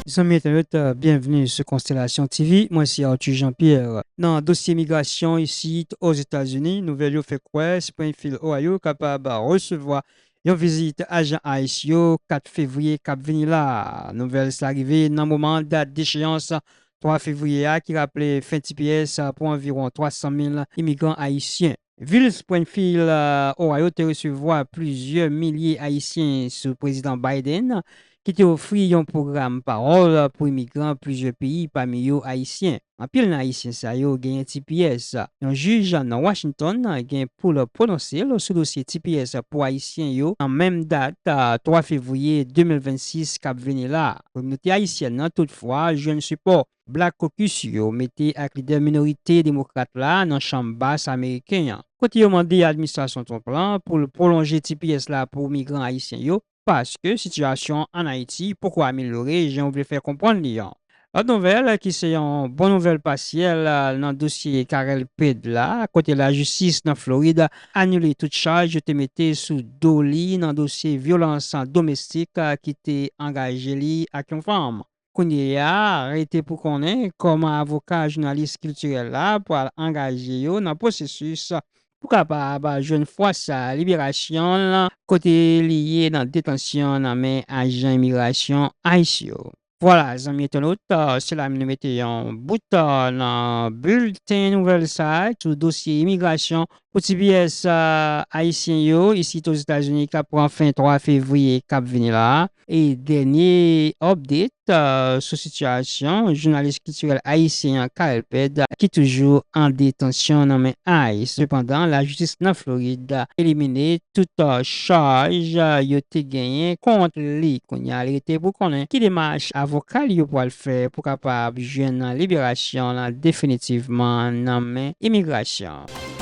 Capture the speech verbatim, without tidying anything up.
Zanmi entènot, byenvni sou Konstelasyon T V. Mwen se Arthur Jean-Pierre. Nan dosye migrasyon isit Ozetazini, nouvèl yo fè kwè Springfield, Ohio kapab resevwa yon vizit ajan ice yo kat fevriye k ap vini la. Nouvèl sa rive nan moman dat decheyans twa fevriye a ki raple fen T P S pou anviwon twa san mil imigran ayisyen. Vil Springfield, Ohio te resevwa plizyè milye Ayisyen sou Prezidan Biden, ki te ofri yon pwogram pawòl pou imigran plizyè peyi, pami yo Ayisyen. Anpil nan Ayisyen sa yo genyen T P S. Yon jij nan Washington gen pou l pwononse l sou dosye T P S pou Ayisyen yo nan menm dat, twa fevriye de mil vennsis k ap vini la. Kominote ayisyèn nan, toutfwa, jwenn sipò Black Caucus yo mete ak lidè minorite demokrat la nan Chanm Bas ameriken an, kote yo mande administrasyon Trump lan pou l pwolonje T P S la pou migran ayisyen yo, paske sitiyasyon ann Ayiti poko amelyore jan yo vle fè konprann li an. Lòt nouvèl ki se yon bon nouvèl pasyèl nan dosye Carel Ped la, kote lajistis nan Florid anile tout chaj yo te mete sou do li nan dosye vyolans domestik ki te angaje li ak yon fanm. Kounye a, rete pou konnen kòman avoka jounalis kiltirèl la pral angaje yo nan pwosesis pou kapab jwenn fwa sa liberasyon l kote li ye nan detansyon nan men ajan imigrasyon ice yo. Vwala, zanmi entènot, se la nou mete yon bout nan bilten nouvèl sa a sou dosye imigrasyon pou T P S ayisyen yo isit Ozetazini k ap pran fen twa fevriye k ap vini la a. E dènye update sou sitiyasyon jounalis kiltirèl ayisyen an Carel Ped ki toujou an detansyon nan men ice. Sepandan, lajistis nan Florid elimine tout chaj yo te genyen kont li. Kounye a, li rete pou konnen ki demach avoka li yo pral fè pou kapab jwenn liberasyon l definitivman nan men imigrasyon.